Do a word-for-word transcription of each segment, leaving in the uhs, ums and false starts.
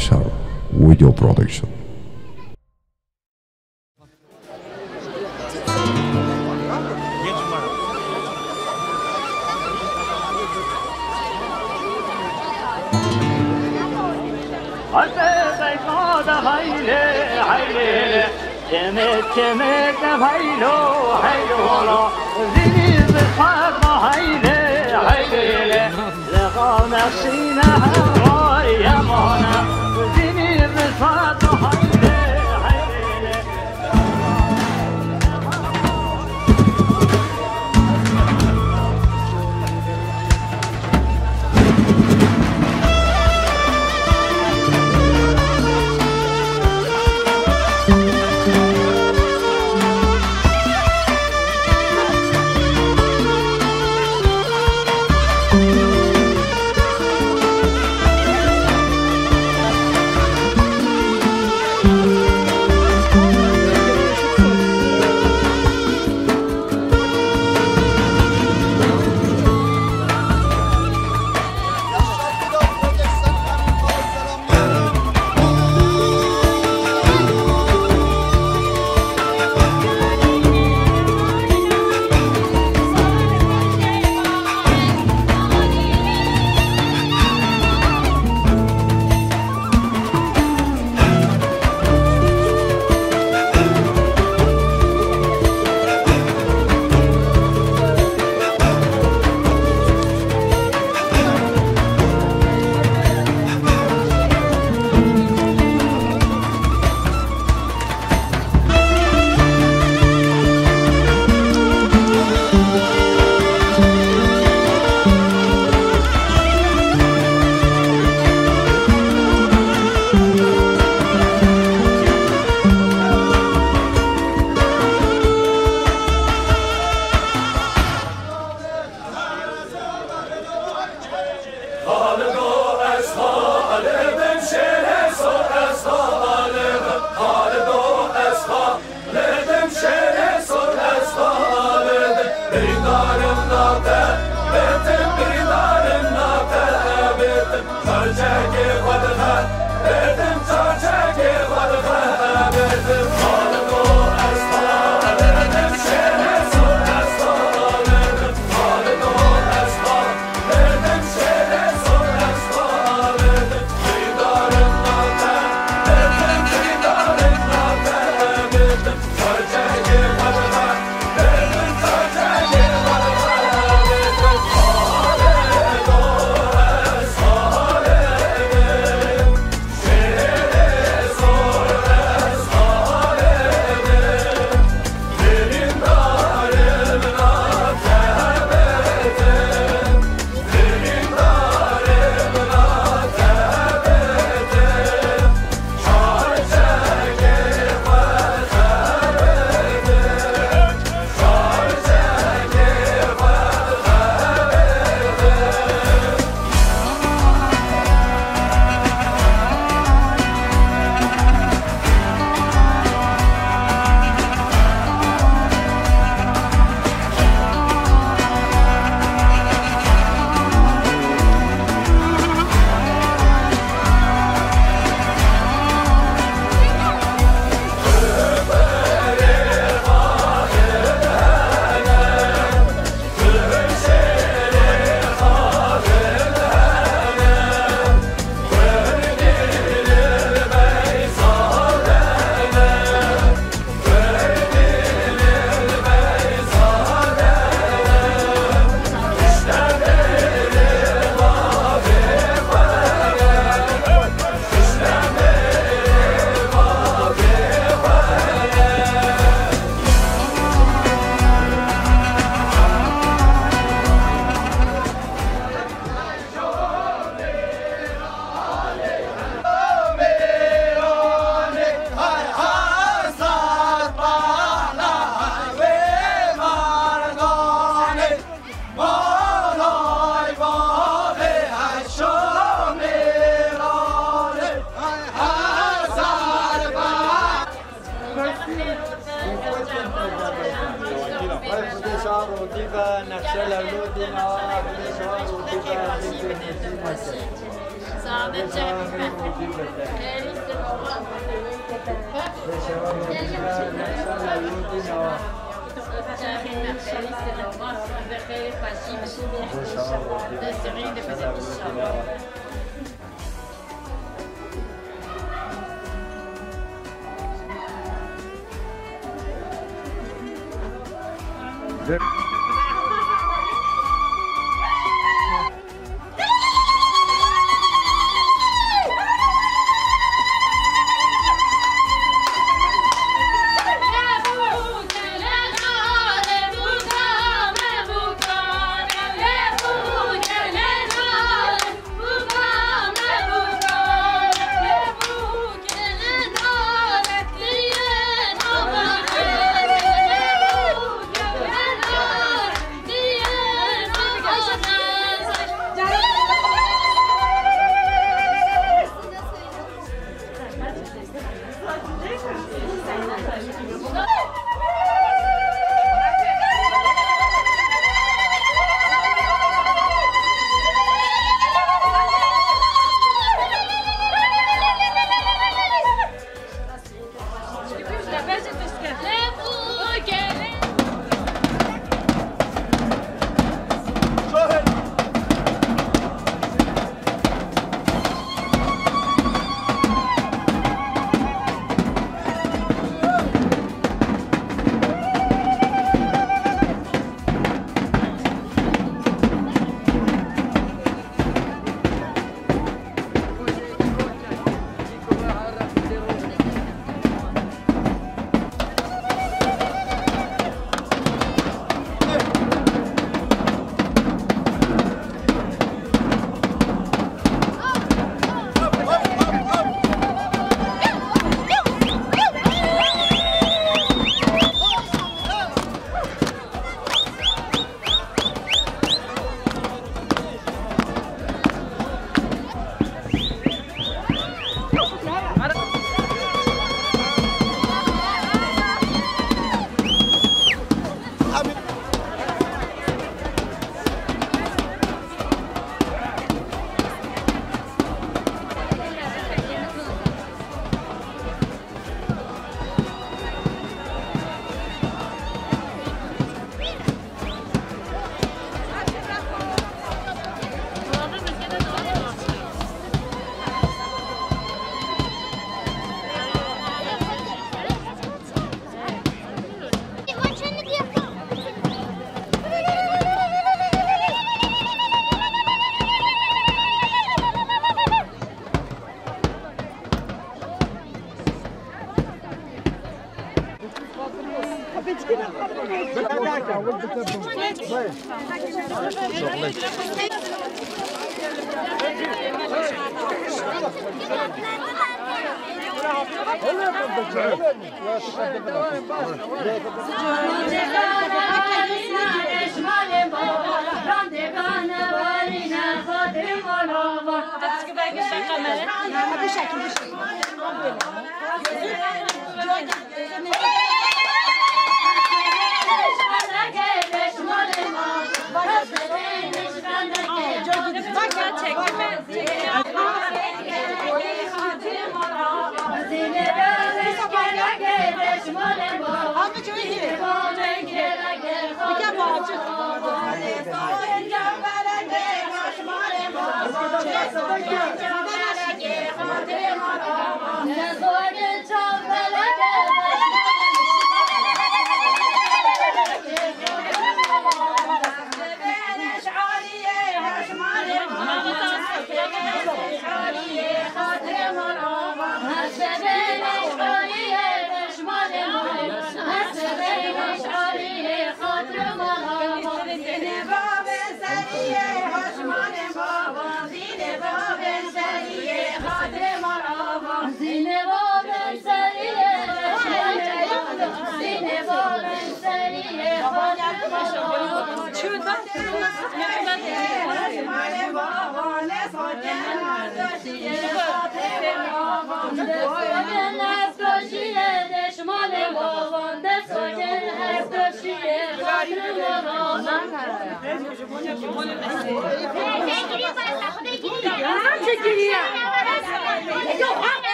Sharp Video Production. Hadi beyzade hayli hayli, kemik kemik de haylo haylo lo, zili zifat hayli hayli. Leğa nefsine her ray yemana, zini rıza da haydi, haydi.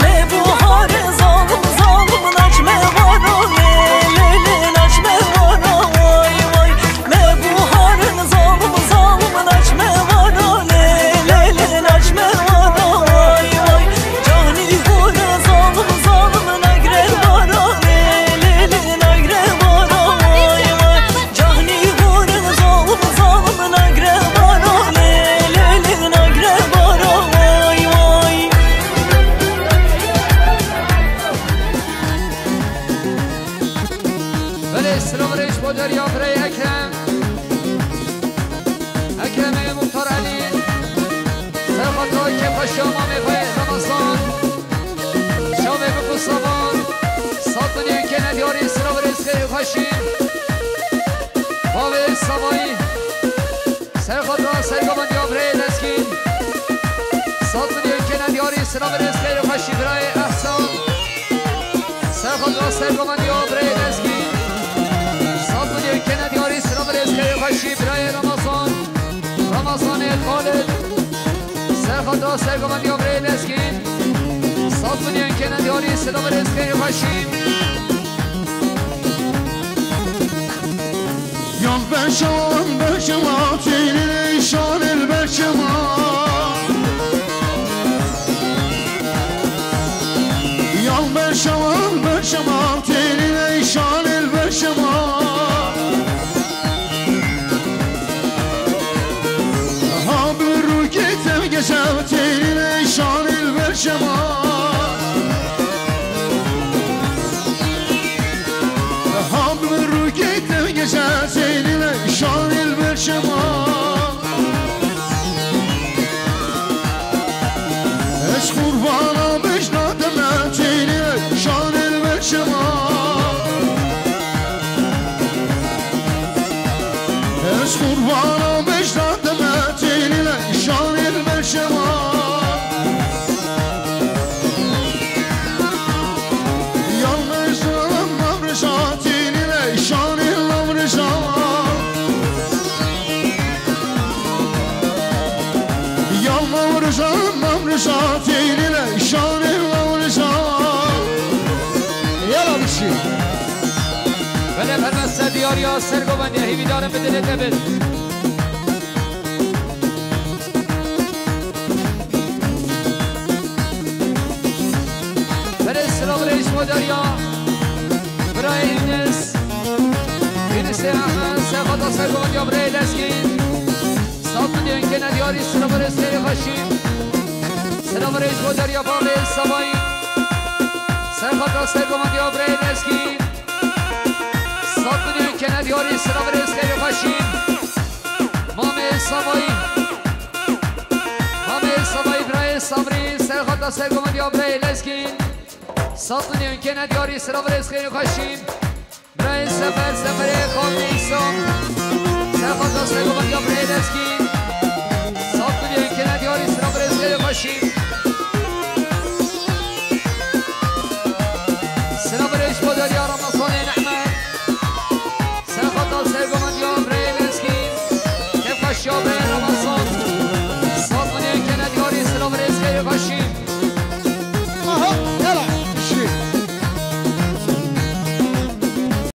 Me buharê zalim zalim naç me varo lê lê lê naç me varo vay vay. Me buharê zalim zalim naç me varo lê lê lê naç me varo vay vay. Cahnî hore zalim zalim nagre varo lê lê lê nagre varo vay vay. Cahnî hore zalim zalim nagre varo lê lê lê nagre varo vay vay. Belê, silav rêş bo derya birayê Ekrem. Ekremê Muxtar Elî. Serxata kêfxweşiya mamê xwe Ramazan. Çavê min ku savan. Sat dinyê kene diyarî silav rêz xêr û xweşî. Bavê Savayî. Serxata sergovendiya birayê Lezgîn. Sat milyon kene diyarî silav rêz xêr û xweşî birayê Ehsan. Serxata sergovendiya birayê Lezgîn. Sat milyon kene diyarî silav rêz xêr û xweşî birayê Ramazan. Ramazanê Xalid. Serxata sergovendiya birayê Lezgîn. Sat milyon kene diyarî silav rêz xêr û xweşî. Yan berşewan berşema têlî şanil berşema. Yan berşewan berşema têlî şanil berşema. Ha bir rûkê tev geçev têlî şanil berşema. Ham rûkê tev geçe seynîle şanil berşema. Ez qurbana bejna deme seynîle şanil berşema. Ez qurbana bejna deme seynîle şanil berşema. Yalnızım mavrişatini le şanil mavrişa. Yalnızım mavrişatini le şanil mavrişa. Yala bir şey. Belê, helbeste diyar ya, sergovendê hêvîdarim bi dilê te bin. Belê, silav rêş bo derya. Birayê Yunus. Yunusê Ehmed, serxata sergovendiya birayê Lezgîn. Sat milyon kene diyarî silav rêz xêr û xweşî. Silav rêş bo derya bavê Savayî. Serxata sergovendiya birayê Lezgîn. Sat milyon kene diyarî silav rêz xêr û xweşî. Mamê Savayî. Mamê Savayî birayê Sabrî, serxata sergovendiya birayê Lezgîn. Sat milyon kene diyarî silav rêz xêr û xweşî. Birayê Sefer, Sefer.